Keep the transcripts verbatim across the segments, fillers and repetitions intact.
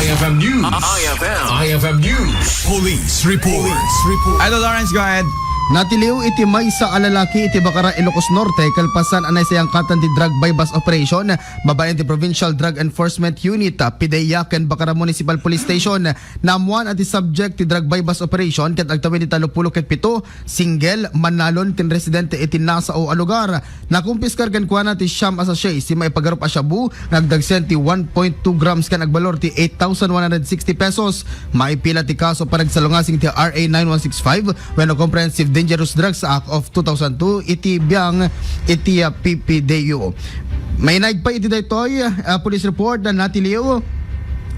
I F M News. I F M. I F M News. Police report. Police report. Idol Lawrence, go ahead. Natiliw iti maysa a lalaki iti Bacara, Ilocos Norte, kalpasan a naisayangkatan ti drug buy-bust operation babaen ti Provincial Drug Enforcement Unit, PDEA, ken Bacara Municipal Police Station. Naammuan a ti subject ti drug buy-bust operation ket agtawen ti tallopulo ket pito, single, mannalon ken residente iti nasao a lugar. Nakumpiskar kenkuana ti siam a sachet ti maipagarup a shabu nga agdagsen ti one point two grams ken agbalor ti eight thousand one hundred sixty pesos. Maipila ti kaso panagsalungasing ti R A nine one six five wenno Comprehensive Dangerous Drugs Act of two thousand two iti biang iti, ah, P P D U. Mainaig pay iti daytoy, ah, police report na natiliw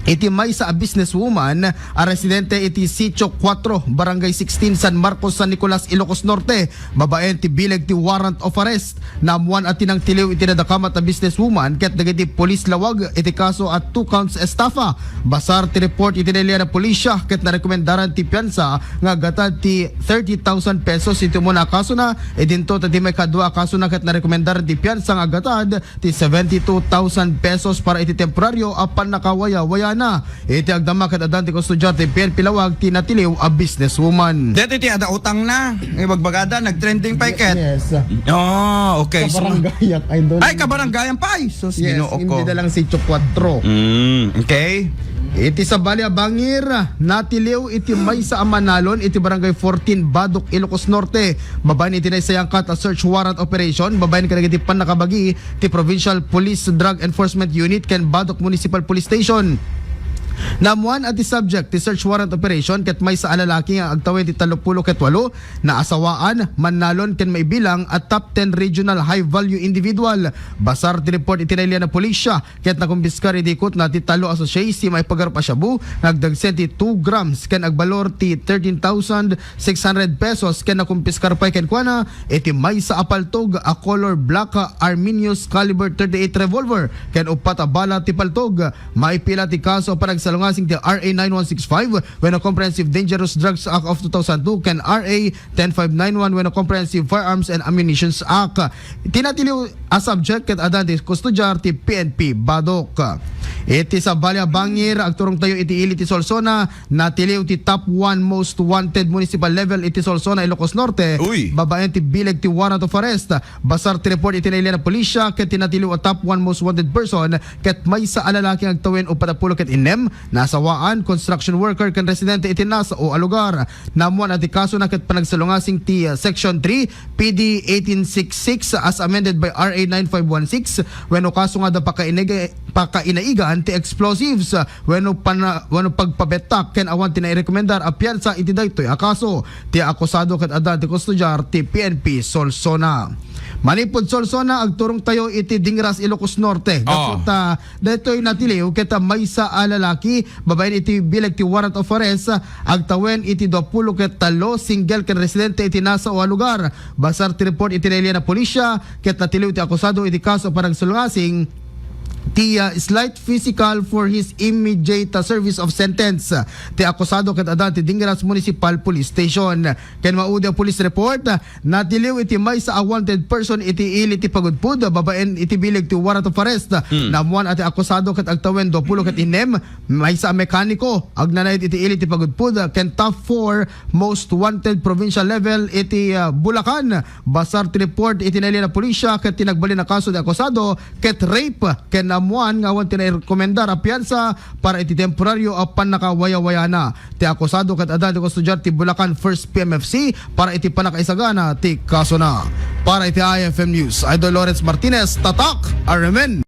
iti maysa a businesswoman a residente iti Sitio Cuatro, Barangay sixteen, San Marcos, San Nicolas, Ilocos Norte, babaen ti bileg ti warrant of arrest. Naammuan a ti nangtiliw iti nadakamat a businesswoman ket dagiti pulis lawag iti kaso a two counts estafa. Basar ti report iti nailian a pulisya ket narekomendaran ti piansa nga aggatad ti thirty thousand pesos iti umuna a kasona. Idinto ta ti maikadua a kasona ket narekomendaran ti piansa nga aggatad ti seventy-two thousand pesos para iti temporario a pannakawayawayana. Iti agdama ket addan ti kustodiar ti P N P lawag ti natiliw a businesswoman. Daytoy ti adda utangna, ibagbagada, nagtrending pay ket. Yes. Oh, okay. So, kabarangayan, idol. Ay, kabarangayan pay. Sus, yes, Ginoo ko. Hindi na lang Sitio Cuatro. Mm, okay. Iti sabali a bangir, natiliw iti maysa a manalon iti Barangay fourteen, Badoc, Ilocos Norte. Babaen iti naisayangkat a search warrant operation, babaen kadagiti pannakabagi ti Provincial Police Drug Enforcement Unit ken Badoc Municipal Police Station. Naammuan a ti subject ti search warrant operation ket maysa a lalaki nga agtawen ti tallopulo ket walo, naasawaan, mannalon ken maibilang a top ten regional high value individual. Basar ti report iti nailian a pulisya ket nakumpiskar iti ikotna ti tallo a sachet ti maipagarup a shabu nga agdagsen ti two grams ken agbalor ti thirteen thousand six hundred pesos ken nakumpiskar pay kenkuana iti maysa a paltog a color black Arminius caliber thirty-eight revolver ken uppat a bala ti paltog. Maipila ti kaso a panagsalungasing ti R A nine one six five wenno Comprehensive Dangerous Drugs Act of two thousand two ken R A ten five nine one wenno Comprehensive Firearms and Ammunitions Act. Ti natiliw a subject ket addan ti kustodiar ti P N P Badoc. Iti sabali a bangir, agturongtayo iti ili ti Solsona, natiliw ti top one most wanted municipal level iti Solsona, Ilocos Norte, uy, babaen ti bileg ti warrant of arrest. Basar ti report iti nailian a pulisya ket ti natiliw a top one most wanted person ket maysa a lalaki nga agtawen uppat a pulo ket innem, nasawaan, construction worker ken residente iti nasao a lugar. Naammuan a ti kasona ket panagsalungasing ti, uh, Section three, P D eighteen six six as amended by R A nine five one six wenno kaso nga adda pakaineg-, pakainaigan ti explosives, uh, wenno pana-, wenno pagpabettak ken awan ti nairekomendar a piansa iti daytoy a kaso. Ti akusado ket adda ti kustodiar ti P N P Solsona. Manipud Solsona, agturongtayo iti Dingras, Ilocos Norte. Oh. Gapu ta daytoy natiliw ket maysa a lalaki, babaen iti bileg ti warrant of arrest, agtawen iti duapulo ket tallo, single ken residente iti nasao a lugar. Basar ti report iti nailian a pulisya ket natiliw ti akusado iti kaso a panagsalungasing ti, ah, slight physical for his immediate, ah, service of sentence. Ti akusado ket adda ti Dingras Municipal Police Station. Ken maudi a police report, natiliw iti maysa a wanted person iti ili ti Pagudpud, babaen iti bileg ti warrant of arrest. Hmm. Naammuan a ti akusado ket agtawen duapulo ket innem, maysa a mekaniko, agnanayon iti ili ti Pagudpud, ken top four most wanted provincial level iti, ah, Bulacan. Basar ti report iti nailian a pulisya ket ti nagbalin a kaso ti akusado ket rape ken naammuan nga awan ti nairekomendar a piansa para iti temporario a pannakawayawayana. Ti akusado ket adda ti kustodiar ti Bulacan First P M F C para iti pannakaisagana ti kasona. Para iti I F M News, Idol Lawrence Martinez, Tatak, R M N.